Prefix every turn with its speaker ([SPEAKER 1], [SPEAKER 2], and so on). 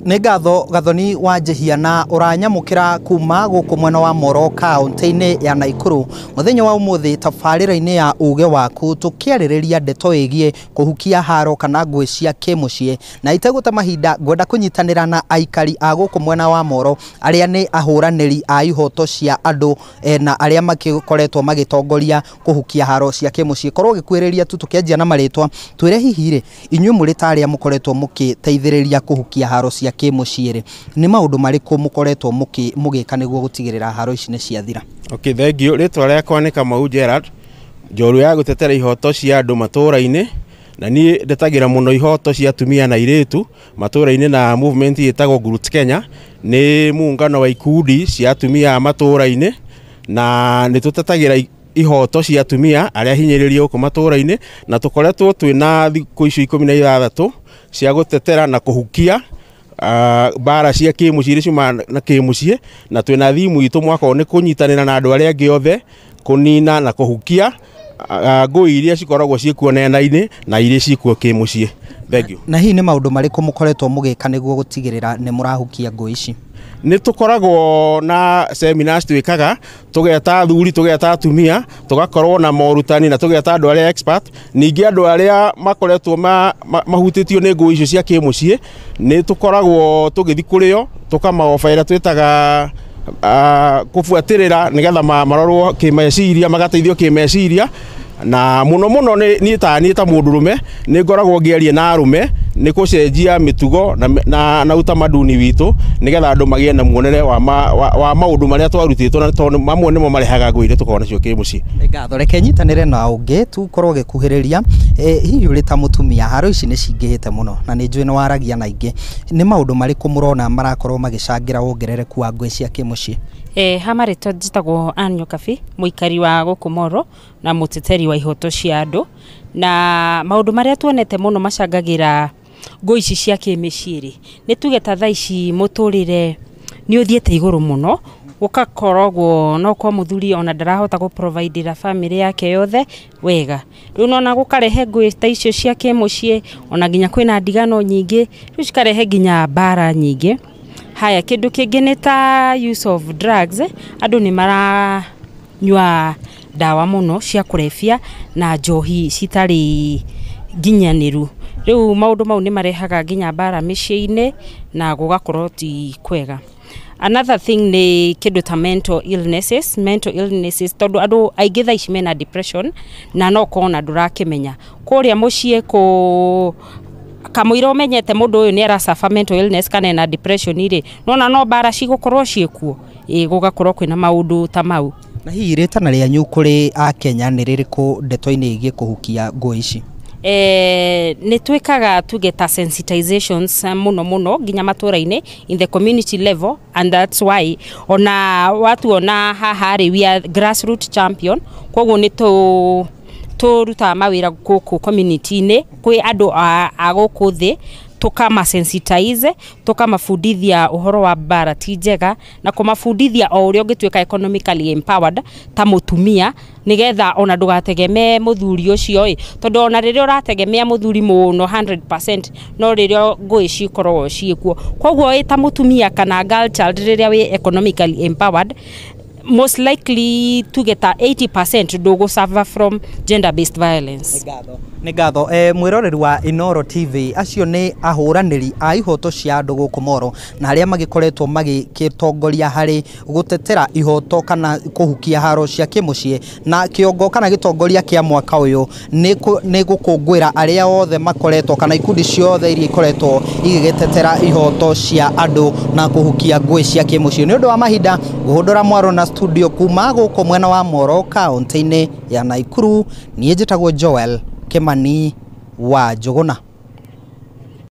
[SPEAKER 1] Nĩ ngatho Gathoni wa Njihia na ũranyamũkĩra kuma gũkũ mwena wa Moro kaũntĩ-inĩ ya Naikuru. Mũthenya wa ũmũthĩ tabarĩra-inĩ ya uge waku tũkĩarĩrĩria ndeto ĩgiĩ kũhukia haro kana ngũĩ cia kĩmũciĩ, na itegũte mahinda ngwenda kũnyitanĩra na aikari a gũkũ mwena wa Moro arĩa nĩ ahũranĩri a ihoto cia andũ na arĩa magĩkoretwo magĩtongoria kũhukia haro cia kĩmũciĩ. Korwo ũgĩkuhĩrĩria tu tũkĩanjia na marĩtwa, twĩre hihi rĩ, inyuĩ mũrĩ ta arĩa mũkoretwo mũgĩteithĩrĩria kũhukia haro cia kĩmũciĩ rĩ, nĩ maũndũ marĩkũ mũkoretwo mũgĩka nĩguo gũtigĩrĩra haro ici nĩ ciathira?
[SPEAKER 2] Okay, thank you. Rĩtwa rĩakwa nĩ Kamau Gerard, njorua ya gũtetera ihoto cia andũ matũra-inĩ, na niĩ ndetagĩra mũno ihoto cia atumia na airĩtu matũra-inĩ na movement ĩtagwo Groots Kenya, nĩ muungano wa ikundi cia atumia a matũra-inĩ, na nĩ tũtetagĩra ihoto cia atumia arĩa hinyĩrĩrie gũkũ matũra-inĩ, na tũkoretwo twĩna thikũ icio 16 cia gũtetera na kũhukia mbara cia kĩmũciĩ iria ciumaga na kĩmũciĩ, na twĩna thimu itũ mwaka ũyũ nĩ kũnyitanĩra na andũ arĩa angĩ othe kũnina na kũhukia ngũi iria cikoragwo ciĩkuo nenda-inĩ na iria ciĩkuo kĩmũciĩ. Thank you.
[SPEAKER 1] Na hihi nĩ maũndũ marĩkũ mũkoretwo mũgĩka nĩguo gũtigĩrĩra nĩ mũrahukia ngũi ici?
[SPEAKER 2] Nĩ tũkoragwo na seminars twĩkaga, tũgeta athuri, tũgeta atumia, tũgakorwo na morutani na tũgeta andũ arĩa expert. Ningĩ andũ arĩa makoretwo mahutĩtio nĩ ngũi icio cia kĩmũciĩ nĩ tũkoragwo tũgĩthiĩ kũrĩo tũkamaoba ĩrĩa twĩtaga kũbuatĩrĩra nĩgetha marorwo kĩmeciria, magateithio kĩmeciria. Na mũno mũno niĩ ta niĩ ta mũndũrũme nĩ ngoragwo ngĩaria na arũme nĩ gũcenjia mĩtugo na utamaduni witũ nĩgetha andũ magĩe na muonere wa maũndũ marĩa twarutĩtwo, na tondũ mamwe nĩmo marehaga ngũi iria tũkoragwo nacio kĩmũciĩ.
[SPEAKER 1] Nĩ ngatho, reke nyitanĩre na ũngĩ tu korwo ũgĩkuhĩrĩria. Hihi ũrĩ ta mũtumia, haro ici nĩ cingĩhĩte mũno na nĩ njũĩ nĩ waragia na aingĩ, nĩ maũndũ marĩkũ mũrona marakorwo magĩcangĩra wongerereku wa ngũĩ cia kĩmũciĩ?
[SPEAKER 3] Ha marĩtwa njĩtagwo Ann Nyokabi, mũikari wa gũkũ Moro na mũteteri wa ihoto cia andũ. Na maũndũ marĩa tuonete mũno macangagĩra ngũi ici cia kĩmĩciĩ rĩ, nĩ tuge ta thaa ici mũtũrĩre nĩ ũthiĩte igũrũ mũno, gũgakoragwo no kwa mũthuri ona ndarahota gũ provide family yake yothe wega. Rĩu nona gũkarehe ngũĩ ta icio cia kĩmũciĩ, ona nginya kwĩna ndigano nyingĩ, rĩu cikarehe nginya mbara nyingĩ. Haya, kĩndũ kĩngĩ nĩ ta use of drugs, andũ nĩ maranyua ndawa mũno cia kũrebia na njohi citarĩ nginyanĩru. Rĩu maũndũ mau nĩ marehaga nginya mbara mĩciĩ-inĩ na gũgakorwo ti kwega. Another thing nĩ kĩndũ ta mental illnesses, mental illnesses tondũ andũ aingĩ thaa ici mena depression na no ũkorwo ona ndũrakĩmenya. Kũrĩa mũciĩ kũ kamũira ũmenyete mũndũ ũyũ nĩ aracaba mental illness kana ena depression rĩ, nona no mbara cigũkorwo ciĩkuo, gũgakorwo kwĩna maũndũ ta mau.
[SPEAKER 1] Na hihi rĩtana rĩanyu kũrĩ Akenya nĩ rĩrĩkũ ndeto-inĩ ĩgiĩ kũhukia ngũĩ ici?
[SPEAKER 3] Nĩ twĩkaga tuge ta sensitizations mũno mũno nginya matũra-inĩ in the community level, and that's why ona watuona haha rĩ, we are grassroots champion, koguo nĩ tũrutaga mawĩra gũkũ community-inĩ kwĩ andũ a gũkũ thĩ, tũkamasensitize, tũkamabundithia ũhoro wa mbara ti njega na kũmabundithia o ũrĩa ũngĩtuĩka economically empowered ta mũtumia, nĩgetha ona ndũgategemee mũthuri ũcio ĩ, tondũ ona rĩrĩa ũrategemea mũthuri mũno 100% no rĩrĩa ngũĩ cikoragwo ciĩkuo. Koguo wĩ ta mũtumia kana girl child rĩrĩa wĩ economically empowered, most likely tuge ta 80% ndũgũ suffer from gender based violence.
[SPEAKER 1] Nĩ ngatho. Mwĩroreri wa Inooro TV, acio nĩ ahũranĩri a ihoto cia andũ gũkũ Moro na arĩa magĩkoretwo magĩtongoria harĩ gũtetera ihoto kana kũhukia haro cia kĩmũciĩ, na kĩongo kana gĩtongoria kĩa mwaka ũyũ nĩ gũkũngũĩra arĩa othe makoretwo kana ikundi ciothe iria ikoretwo igĩgĩtetera ihoto cia andũ na kũhukia ngũĩ cia kĩmũciĩ. Nĩ ũndũ wa mahinda ngũhũndũra mwaro na studio kuma gũkũ mwena wa Moro kaũntĩ-inĩ ya Naikuru, niĩ njĩtagwo Joel Kimani wa Njũgũna.